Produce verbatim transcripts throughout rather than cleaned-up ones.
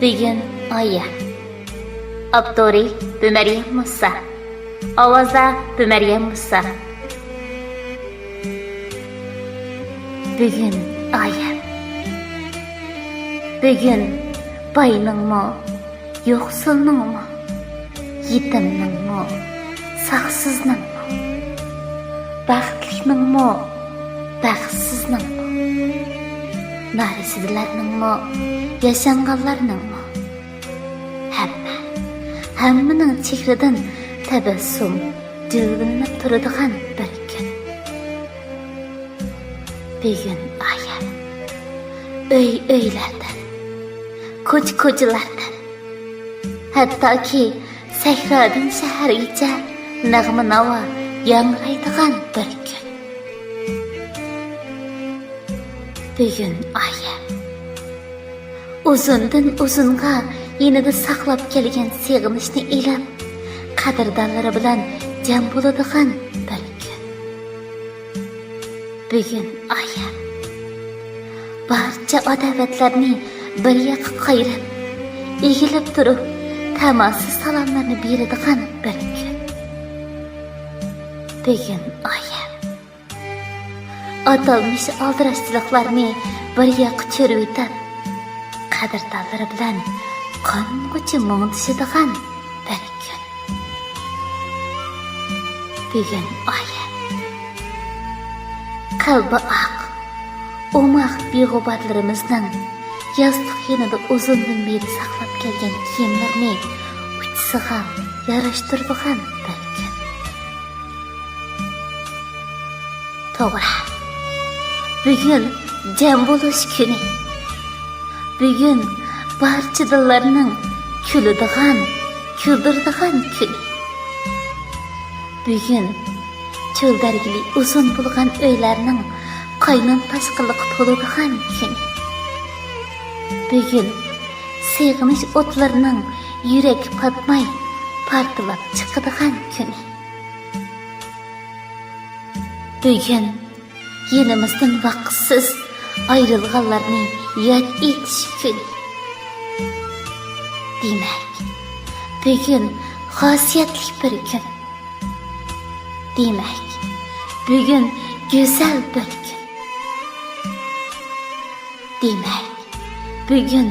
بۈگۈن ئايەم. ئاپتورى: بىمەريەم مۇسا. ئاۋازدا: بىمەريەم مۇسا. بۈگۈن ئايەم. بۈگۈن باينىڭمۇ، يوقسۇلنىڭمۇ، يېتىمنىڭمۇ، ساقسىزنىڭمۇ، بەختلىكنىڭمۇ، بەختسىزنىڭمۇ، نارەسىدىلەرنىڭمۇ، ياشانغانلارنىڭمۇ، ھەممە، ھەممىنىڭ چېھرىدىن تەبەسسۇم جىلۋىلىنىپ تۇرىدىغان بىر كۈن. بۈگۈن ئايەم. ئۆي-ئۆيلەردىن، كوچا-كوچىلاردىن، ھەتتاكى سەھرادىن شەھەرگىچە نەغمە-ناۋا ياڭرايدىغان بىر كۈن. بۈگۈن ئايەم. ئۇزۇندىن ئۇزۇنغا يېنىدا ساقلاپ كەلگەن سېغىنىشنى ئېلىپ، قەدىردانلىرى بىلەن جەم بولىدىغان بىر كۈن. بۈگۈن ئايەم. بارچە ئاداۋەتلەرنى بىر ياققا قايرىپ، ئېگىلىپ تۇرۇپ، تاماسا سالاملارنى بېرىدىغان بىر كۈن. بۈگۈن ئايەم. ئاتالمىش ئالدىراشچىلىقلارنى بىر ياققا چۆرۈۋېتىپ، قەدىردانلىرى بىلەن قانغۇچە مۇڭدىشىدىغان بىر كۈن. بۈگۈن ئايەم. قەلبى ئاق، ئوماق بىغۇبارلىرىمىزنىڭ ياستۇق يېنىدا ئۇزۇندىن بېرى ساقلاپ كەلگەن كىيىملىرىنى ئۇچىسىغا ياراشتۇرىدىغان بىر كۈن. توغرا. بۈگۈن جەم بولۇش كۈنى. بۈگۈن بارچە دىللارنىڭ كۈلىدىغان، كۈلدۈرىدىغان كۈنى. بۈگۈن چۆل دەرگىلى ئۇزۇن بولغان ئۆيلەرنىڭ قاينام تاشقىنلىققا تولىدىغان كۈنى. بۈگۈن سېغىنىش ئوتلىرىنىڭ يۈرەككە پاتماي پارتلاپ چىقىدىغان كۈنى. بۈگۈن يېنىمىزدىن ۋاقىتسىز ئايرىلغانلارنى ياد ئېتىش كۈنى. دېمەك، بۈگۈن خاسىيەتلىك بىر كۈن. دېمەك، بۈگۈن گۈزەل بىر كۈن. دېمەك، بۈگۈن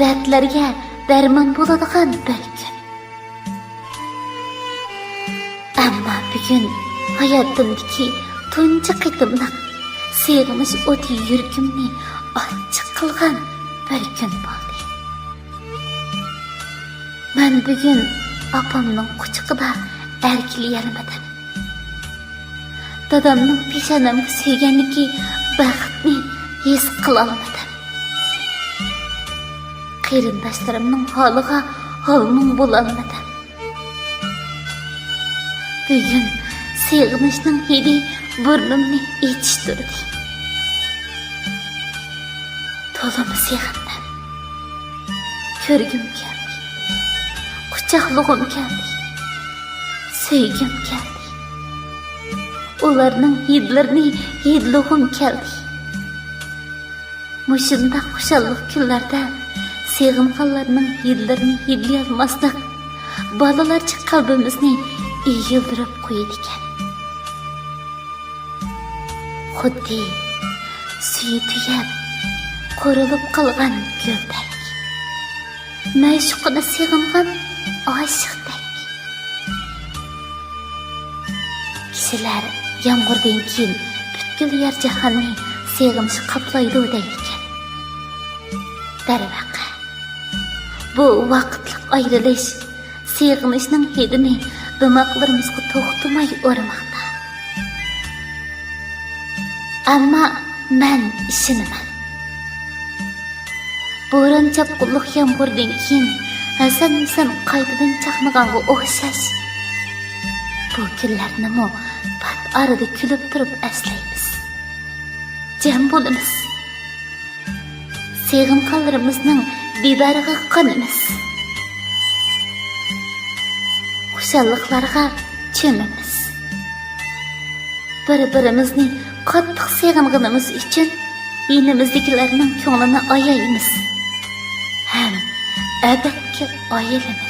دەردلەرگە دەرمان بولىدىغان بىر كۈن. ئەمما بۈگۈن ھاياتىمدىكى تۇنجى قېتىملىق سېغىنىش ئوتى يۈرىكىمنى ئاچچىق قىلغان بىر كۈن بولدى. مەن بۈگۈن ئاپامنىڭ قۇچىقىدا ئەركىلىيەلمىدىم. دادامنىڭ پېشانەمگە سۆيگەندىكى بەختنى ھېس قىلالمىدىم. قېرىنداشلىرىمنىڭ ھالىغا ھالمۇڭ بولالمىدىم. بۈگۈن سېغىنىشنىڭ ھىدى بۇرنۇمنى ئېچىشتۇردى. تولىمۇ سېغىندىم. كۆرگۈم كەلدى. قۇچاقلىغۇم كەلدى. سۆيگۈم كەلدى. ئۇلارنىڭ ھىدلىرىنى ھىدلىغۇم كەلدى. مۇشۇنداق خۇشاللىق كۈنلەردە سېغىنغانلارنىڭ ھىدلىرىنى ھىدلىيالماسلىق بالىلارچە قەلبىمىزنى ئېگىلدۈرۈپ قويىدىكەن. خۇددى سۈيى تۈگەپ، قۇرۇلۇپ قالغان گۈلدەك. مەشۇقىنى سېغىنغان ئاشىقتەك. كىشىلەر يامغۇردىن كېيىن پۈتكۈل يەر جاھاننى سېغىنىش قاپلايدۇ دەيدىكەن. دەرۋەقە، بۇ ۋاقىتلىق ئايرىلىش سېغىنىشنىڭ ھىدىنى دىماقلىرىمىزغا توختىماي ئۇرماقتا. ئەمما مەن ئىشىنىمەن. بوران-چاپقۇنلۇق يامغۇردىن كېيىن ھەسەن-ھۈسەن قايتىدىن چاقنىغانغا ئوخشاش، بۇ كۈنلەرنىمۇ پات ئارىدا كۈلۈپ تۇرۇپ ئەسلەيمىز. جەم بولىمىز. سېغىنغانلىرىمىزنىڭ دىدارىغا قانىمىز. خۇشاللىقلارغا چۆمىمىز. بىر-بىرىمىزنى قاتتىق سېغىنغىنىمىز ئۈچۈن يېنىمىزدىكىلەرنىڭ كۆڭلىنى ئايايمىز ھەم ئەبەدكى ئايلىنىپ